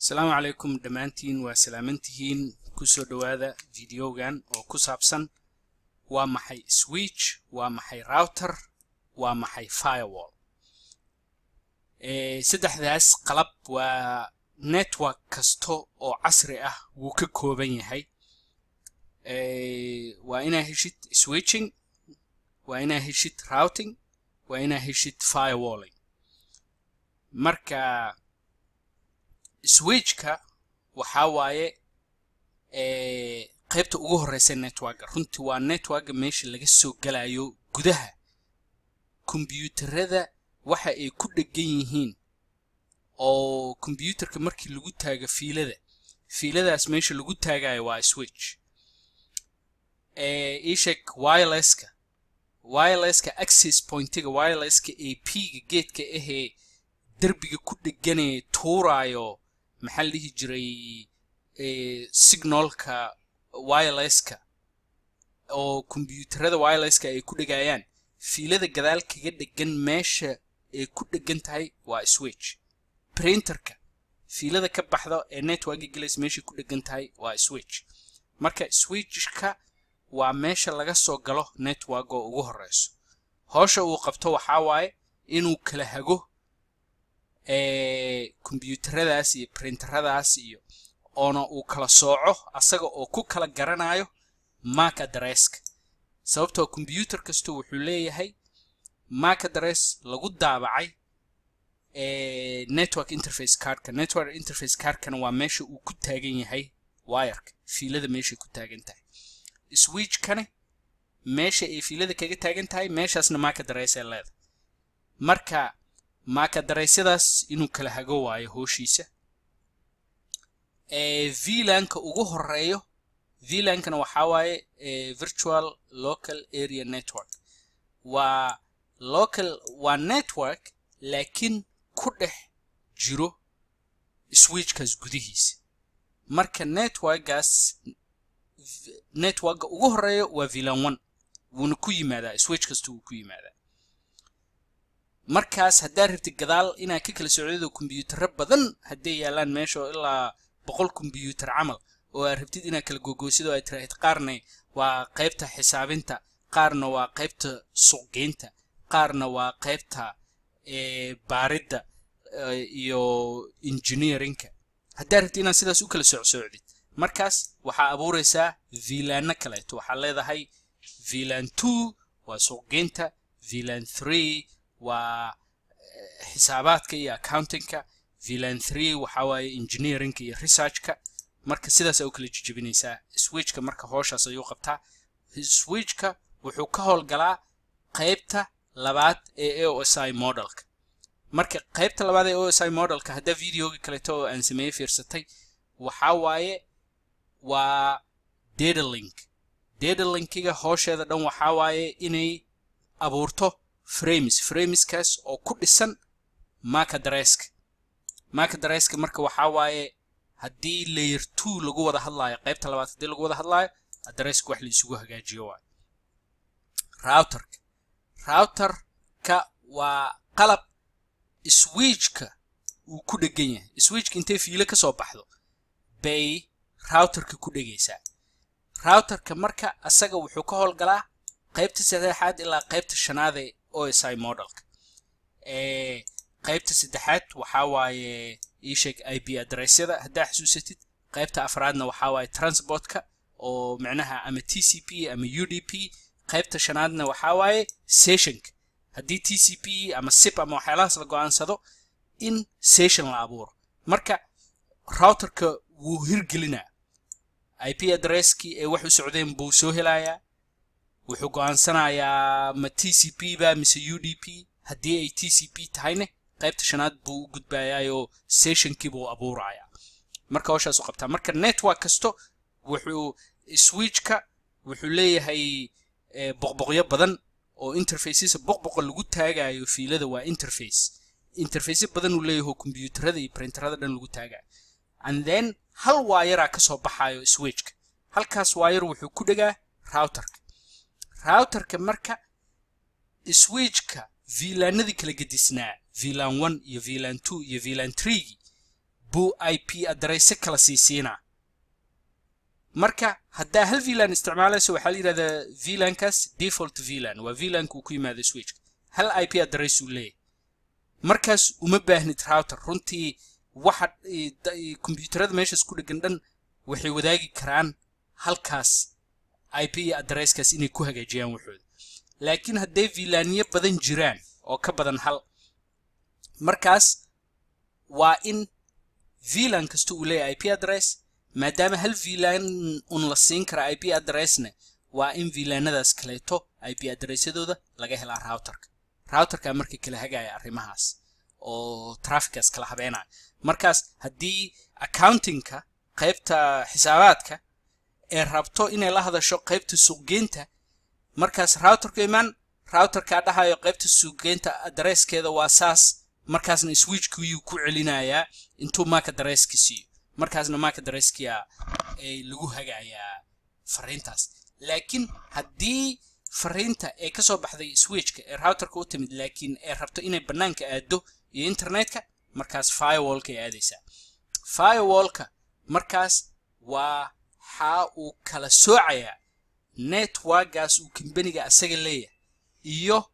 Asalaamu calaykum dhammaantiin, waa salaamantihiin. Kusoo dhowaada videogan oo ku saabsan waa maxay switch, waa maxay router, waa maxay firewall. Saddexdaas qalab waa network kasta oo casri ah wuu ka kooban yahay. Waa inaa heshid switching, waa inaa heshid routing, waa inaa heshid firewalling. Marka switchka waxaa waaye qaybta ugu horeysa networka. Runtii waa networka meesha laga soo galayo gudaha kombiyuutarada, waxa ay ku dhegan yihiin oo kombiyuutarka markii lagu taago fiilada, fiiladaas meesha lagu taagayo waa switch. Ii sheeg wirelesska access pointiga wirelesska, AP-ga geedka ahee derbiga ku dheganee tuuraayo, maxaa la dhihi jiray, signalka wirelesska oo kombiyuutarada wirelesska ay ku dhegayaan, fiilada gadaal kaga dhegan meesha ay ku dhegan tahay waa switch. Printerka fiilada ka baxda ee networka gelaysa meeshay ku dhegan tahay waa switch. Marka switchka waa meesha laga soo galo network oo ugu horeyso. Howsha uu qabto waxaa waaye inuu kala hago kombiyuutaradaas iyo printeradaas iyo oona uu kala sooco, asaga oo ku kala garanayo MAC addresska, sababtoo kombiyuutar kasta wuxuu leeyahay MAC address lagu daabacay network interface cardka. Network interface cardkana waa meesha uu ku taagan yahay wireka, fiilada meeshay ku taagan tahay. Switchkane meesha ay fiilada kaga taagan tahay, meeshaasna MAC address ay leedahay. Marka MAC addressyadaas inuu kala hago waayo hooshiisa. VLANka ugu horeeyo, VLANkana waxaa waaye virtual local area network. Waa local, waa network laakiin ku dhex jiro switchkaas gudihiisa. Marka networkaas, networka ugu horeeyo waa VLAN 1, wuuna ku yimaadaa switch kasta, wuu ku yimaadaa. Markaas haddaa rabtid gadaal inaad ka kala socdid, kombiyuutarro badan hadday yaalaan meesha oo ilaa 100 kombiyuutar camal, oo aad rabtid inaad kala gogoysid oo aad tiraahid qaarna waa qaybta xisaabinta, qaarna waa qaybta suuqgeynta, qaarna waa qaybta baaridda iyo engineeringka, haddaa rabtid inaad sidaas u kala socsocdid, markaas waxaa abuuraysaa VLANno kaleeto. Waxaa leedahay VLAN 2 waa suuqgeynta, VLAN 3 waa xisaabaadka iyo accountingka, VLAN 3 waxaa waaye engineeringka iyo researchka. Marka sidaas u kala jejebinaysaa switchka. Marka hooshaas ayuu qabtaa. Switchka wuxuu ka howlgalaa qaybta labaad ee OSI modelka. Marka qaybta labaad ee OSI modelka, haddaa videoga kaleeto oo aan sameeyey fiirsatay, waxaa waaye waa data link. Data linkiga hoosheeda dhan waxaa waaye inay abuurto frames, frameskaas oo ku dhisan MAC addresska. MAC addresska marka waxaa waaye haddii layer 2 lagu wada hadlaayo, qaybta labaad haddii lagu wada hadlaayo, addresska wax la isugu hagaajiyo waayo. Routerka waa qalab switchka uu ku dhegan yahay. Switchka intay fiilo ka soo baxdo bay routerka ku dhegaysaa. Routerka marka asaga wuxuu ka howlgalaa qaybta saddexaad ilaa qaybta shanaad ee OSI modelka. Qaybta saddexaad waxaa waaye, ii sheeg, IP addressyada haddaa xasuusatid. Qaybta afraadna waxaa waaye transportka oo micnaha ama TCP ama UDP. Qaybta shanaadna waxaa waaye sessionka, haddii TCP ama SIP ama waxyaalahaas la go'aansado in session la abuuro. Marka routerka wuu hirgelinaa IP addresskii ee wax u socdeen buu soo helayaa, wuxuu go'aansanayaa ma TCP ba mise UDP. Haddii ay TCP tahayne, qaybta shanaad buu u gudbayaayoo sessionkii buu abuurayaa. Marka howshaas u qabtaa. Marka network kasto wuxuu, switchka wuxuu leeyahay boqboqyo badan oo interfaces. Boqboqa lagu taagayo fiilada waa interface. Interface badan uu leeyahay oo kombiyuutarada iyo printerada dhan lagu taagayo, and then hal wire ka soo baxayo switchka. Halkaas wire wuxuu ku dhegaa routerka. Routerka marka switchka VLANadii kala gedisnaa, VLAN 1 iyo VLAN 2 iyo VLAN 3 buu Buu IP address kala siisiinaa. Marka haddaa hal VLAN isticmaalayso, waxaa la yidhahdaa VLANkaas default VLAN, waa VLANka uu ku yimaado switchka, hal IP address uu leeyahay. Markaas uma baahnid router. Runtii waxa kombiyuutarada meeshaas ku dhegan dhan waxay wadaagi karaan halkaas IP addresskaas inay ku hagaajiyaan waxooda. Laakiin hadday VLANyo badan jiraan oo ka badan hal, markaas waa in VLAN kasta uu leeyahay IP address. Maadaama hal VLAN un la siin kara IP addressna, waa in VLANadaas kaleeto IP addressyadooda laga helaa routerka. Routerka marka kala hagaya arrimahaas oo traffickaas kala habeenaya. Markaas haddii accountingka, qaybta xisaabaadka, ee rabto inay la hadasho qaybta suuqgeynta, markaas routerka imaan, routerkaa dhahayo qaybta suuqgeynta addresskeeda waa saas. Markaasna switchkuyuu ku celinayaa intuu MAC addresski siiyo. Markaasna MAC addresskiya ay lagu hagayaa fariintaas. Laakiin haddii fariinta ee kasoo baxday switchka ee routerka u timid, laakiin ay rabto inay bannaanka aado iyo internetka, markaas firewallka ay aadaysaa. Firewallka markaas waa waxa uu kala soocayaa networkgaas uu kambaniga asaga leeyahay iyo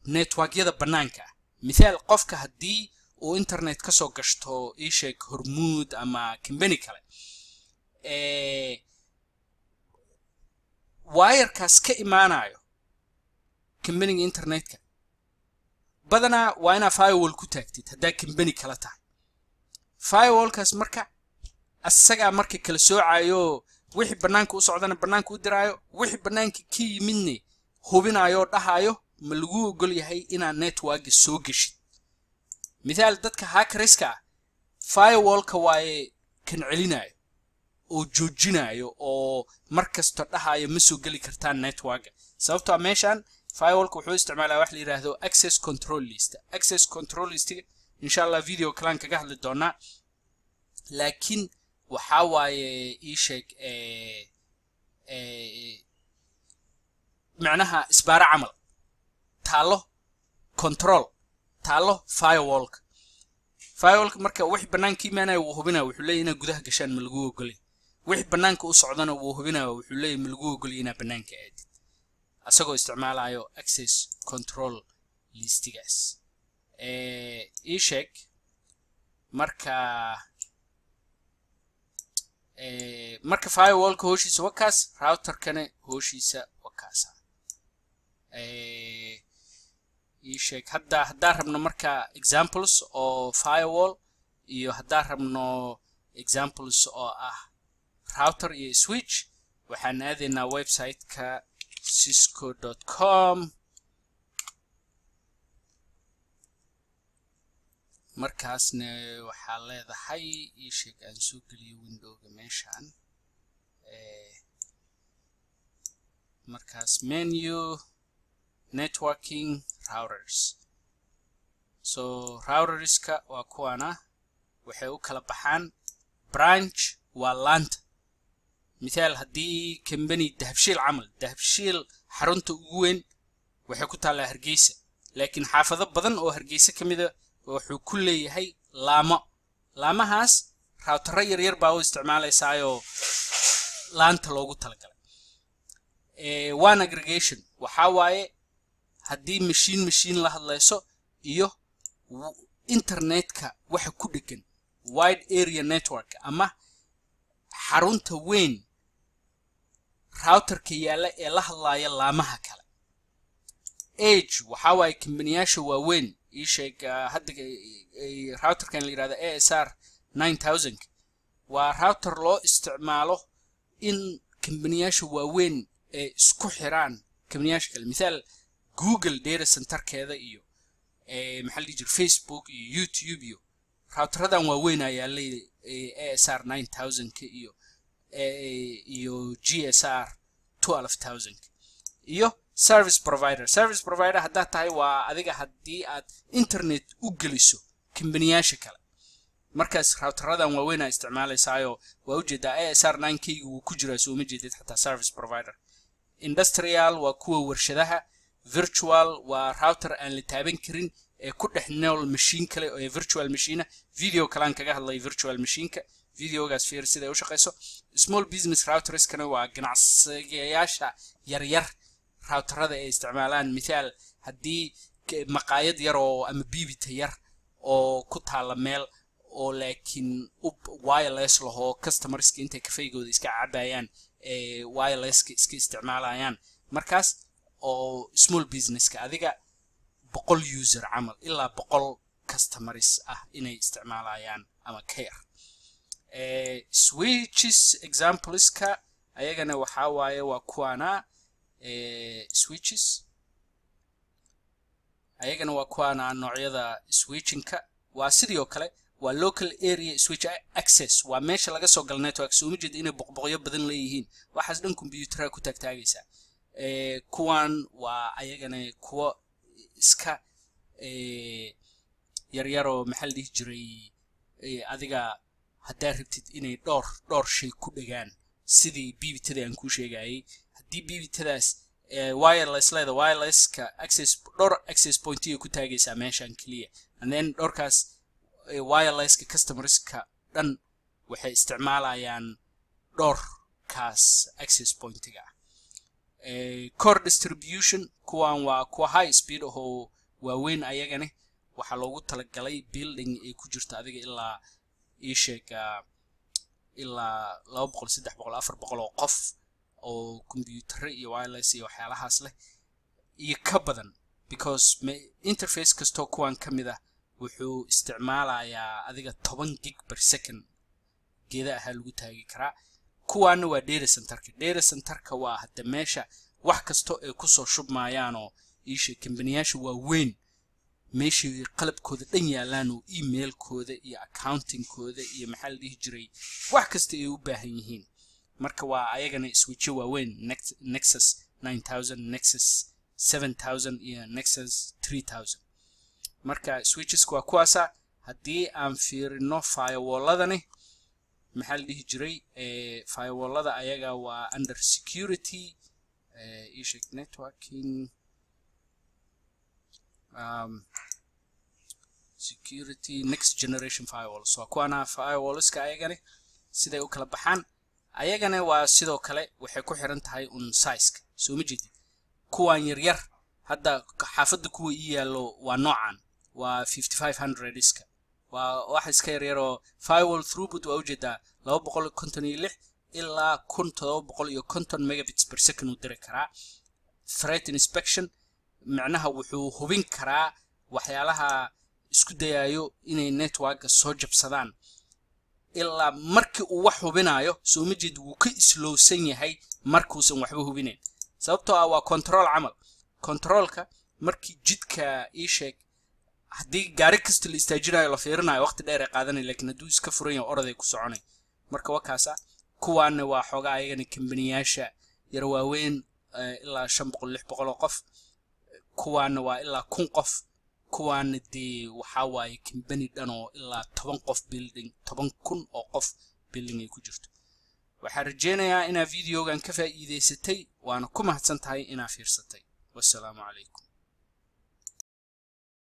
networkyada bannaanka ah. Mithaal, qofka haddii uu internet ka soo gashto, ii sheeg, Hormuud ama kambani kale, wirekaas ka imaanayo kambaniga internetka badanaa waa inaa firewall ku taagtid haddaa kambani kala tahay. Firewallkaas marka asagaa marka kala soocayo, wixii bannaanka u socdana bannaanka u diraayo, wixii bannaanka ka yimidne hubinayo oo dhahayo ma lagu ogol yahay inaad networka soo geshid. Mithaal, dadka hackerska ah firewallka waaye kan celinayo oo joojinayo oo mar kasta dhahayo ma soo geli kartaan networka, sababtoo ah meeshan firewallka wuxuu isticmaalaa wax la yidhaahdo access control list. Access control listiga insha Allah video kalaan kaga hadli doonaa. Laakiin waxaa waaye, ii sheeg, macnaha isbaaro camal taallo, control taallo firewallka. Firewallka marka wixii bannaanka imaanaya wuu hubinaya, wuxuu leeyahy inaad gudaha gashaan ma lagu ogolay. Wixii bannaanka u socdana wuu hubinaya, wuxuu leeyahy ma lagu ogolay inaad bannaanka aadid, asagoo isticmaalayo access control listigaas. Ii sheeg, marka firewallka hooshiisa wakaas, routerkana hooshiisa wakaasa. Ii sheeg, hadda haddaan rabno marka examples oo firewall iyo haddaan rabno examples oo ah router iyo switch, waxaan aadaynaa website-ka cisco.com. Markaasna waxaa leedahay, ii sheeg, aan soo geliyo windowga meeshan. Markaas menu, networking, routers. So routerska waa kuwana, waxay u kala baxaan branch, waa laanta. Mithaal, haddii company Dahabshiil camal, Dahabshiil xarunta ugu weyn waxay ku taallaa Hargeysa, laakiin xaafado badan oo Hargeysa ka mida wuxuu ku leeyahay laamo. Laamahaas routero yaryar baa u isticmaalaysaayoo laanta loogu talagalay. WAN aggregation waxaa waaye haddii machine machine la hadlayso iyo internetka waxa ku dhegan, wide area network, ama xarunta weyn routerka yaalla ee la hadlaaya laamaha kale. Edge waxaa waaye kambaniyaasha waaweyn. Ii sheeg, hadda routerkan la yidhahdo ASR 9000 waa router loo isticmaalo in kambaniyaasha waaweyn ee isku xiraan kambaniyaasha kale. Mithaal, Google data centerkeeda iyo maxaa la dhihi jira, Facebook iyo YouTube iyo routeradan waaweyn ayaa ley ASR 9000 iyo GSR 12000. Iyo service provider. Service provider haddaad tahay, waa adiga haddii aad internet u geliso kambaniyaasha kale, markaas routeradan waaweyn aa isticmaalaysaayo. Waa ujeedaa ASR 9 k wuu ku jiraa, soo uma jeedid? Xataa service provider. Industrial waa kuwa warshadaha. Virtual waa router aan la taaban karin ee ku dhex nool machine kale ee virtual machine. Video kalaan kaga hadlay virtual machineka, videogaas fiir siday u shaqeyso. Small business routerskana waa ganacsigayaasha yaryar routerada ay isticmaalaan. Mithaal, haddii maqaayad yar oo ama bibita yar oo ku taalla meel oo laakiin wireless lahoo, customerska intay kafeygooda iska cabayaan ee wirelesska iska isticmaalayaan, markaas oo small businesska adiga 100 user camal ilaa 100 customers ah inay isticmaalayaan ama ka yar. Switches exampleska ayagana waxaa waaye waa kuwaana. Switches ayagana waa kuwaana. Noocyada switchingka waa sidii oo kale, waa local area switch access, waa meesha laga soo gala network. Soo ma jeeda inay boqboqyo badan leeyihiin? Waxaas dhan compuutera ku taagtaagaysaa. Kuwan waa ayagana kuwo iska yaryaroo, maxaa la dhihi jiray, adiga haddaa rabtid inay dhowr dhowr shay ku dhagaan, sidii bibitada aan kuu sheegayay. Haddii bibitadaas wireless leeda, wirelesska access, dhowr access pointiya ku taagaysaa meeshan keliya, and then dhowrkaas wirelesska customerska dhan waxay isticmaalayaan dhowrkaas access pointiga ah. Core distribution, kuwan waa kuwa high speed ahoo waaweyn. Ayagane waxaa loogu talagalay building ay ku jirto adiga ilaa ii sheeg ilaa 200, 300, 400 oo qof oo computerre iyo wireless iyo waxyaalahaas leh iyo ka badan, because interface kastoo kuwan ka mid ah wuxuu isticmaalayaa adiga 10 gig per second geeda ahaa lagu taagi karaa. Kuwaana waa data centerka. Data centerka waa hadda meesha wax kasto ay kusoo shubmayaanoo iishe kambaniyaasha waaweyn meeshii qalabkooda dhan yaalaan oo emailkooda iyo accountingkooda iyo, maxaa la dhihi jiray, wax kasta ay u baahan yihiin. Marka waa ayagana switcho waaweyn, Nexus 9000, Nexus 7000 iyo Nexus 3000. Marka switcheska waa kuwaasa. Haddii aan fiirino firewalladani, maxaa la dhihi jiray, firewallada ayaga waa under security, ishek networking, security, next generation firewalls. Waa kuwaana firewallska. Ayagani siday u kala baxaan ayagana waa sidoo kale, waxay ku xiran tahay un sizeka. Soo ma jeedid kuwaan yaryar? Hadda xaafadda kuwa ii yaallo waa noocan, waa 5500 iska, waa wax iska yaryaroo. Firewall throughput waa ujeedaa, 256 ilaa 1750 megabits per second uu diri karaa. Threat inspection, micnaha wuxuu hubin karaa waxyaalaha isku dayayo inay networka soo jabsadaan. Ilaa markii uu wax hubinayo, soo ma jeed, wuu ka islowsan yahay markuusan waxba hubinayn, sababtoo ah waa control camal. Controlka markii jidka ii sheeg haddii gaari kasta la istaajinayo, la fiirinayo, waqti dheer ay qaadanay, laakiin hadduu iska furan yahay oroday ku soconay. Marka wakaasa. Kuwaana waa xoogaa ayagana kambaniyaasha yar waaweyn, ilaa 500, 600 oo qof. Kuwaana waa ilaa 1000 qof. Kuwaana dee waxaa waaye kambani dhan oo ilaa 10 qof building, 10,000 oo qof building ay ku jirto. Waxaan rajeynayaa inaa videogan ka faa'iidaysatay, waana ku mahadsan tahay inaa fiirsatay. Wassalaamu calaykum.